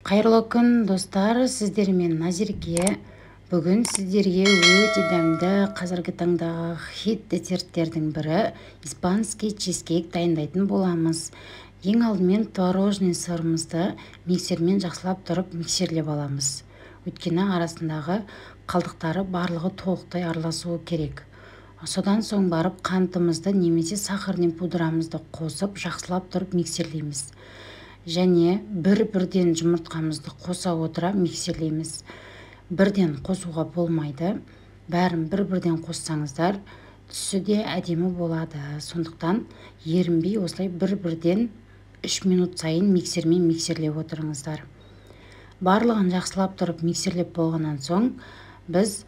Қайырлы күн, достар! Сіздермен Назерке. Бүгін сіздерге өте дәмді, қазіргі таңдағы хит десерттердің бірі испанский чизкейк дайындайтын боламыз. Ең алдымен творожный сырымызды миксермен жақсылап тұрып миксерлеп аламыз, өйткені арасындағы қалдықтары барлығы толықтай араласуы керек. Содан соң барып қантымызды немесе сахарный пудрамызды қосып, жақсылап тұрып миксерлейміз және бір-бірден жұмыртқамызды қоса отыра миксерлейміз. Бірден қосуға болмайды. Бәрін бір-бірден қоссаңыздар, түсі де әдемі болады. Сондықтан ерінбей осылай бір-бірден 3 минут сайын миксермен миксерлеп отырыңыздар. Барлығын жақсылап тұрып миксерлеп болғаннан соң, біз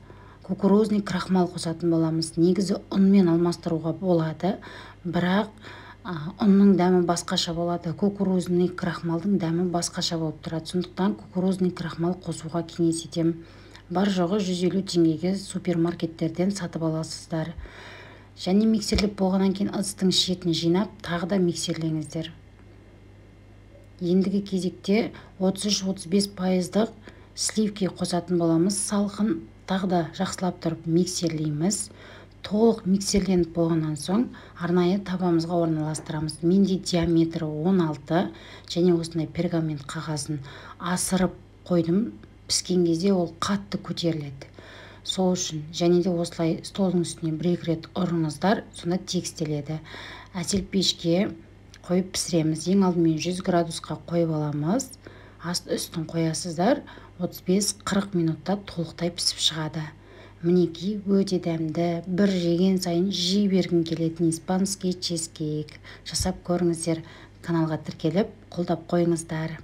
кукурузный крахмал қосатын боламыз. Негізі ұнмен алмастыруға болады, бірақ ұнның дәмі басқаша болады, кукурузный крахмалдың дәмі басқаша болып тұрады. Сондықтан кукурузный крахмал қосуға кеңес етемін. Бар жоғы 150 теңгеге супермаркеттерден сатып аласыздар. Және миксерлеп болғаннан кейін ыдыстың шетін жинап, тағы да миксерлеңіздер. Ендігі кезекте 33-35 пайыздық сливки қосатын боламыз, салқын. Тағы да жақсылап тұрып миксерлейміз. Толық миксерленіп болғаннан соң, арнайы табамызға орналастырамыз. Менде диаметрі 16 және осындай пергамент қағазын асырып қойдым. Піскен кезде ол қатты көтеріледі, сол үшін. Және де осылай столдың үстіне бір екі рет ұрыңыздар, сонда тегістеледі. Әсел пешке қойып пісіреміз. Ең алдымен 100 градусқа қойып аламыз. Асты үстін қоясыздар, 35-40 минутта толықтай пісіп шығады. Мінекей, өте дәмді, бір жеген сайын жей бергің келетін испанский чизкейк. Жасап көріңіздер, каналға тіркеліп, қолдап қойыңыздар.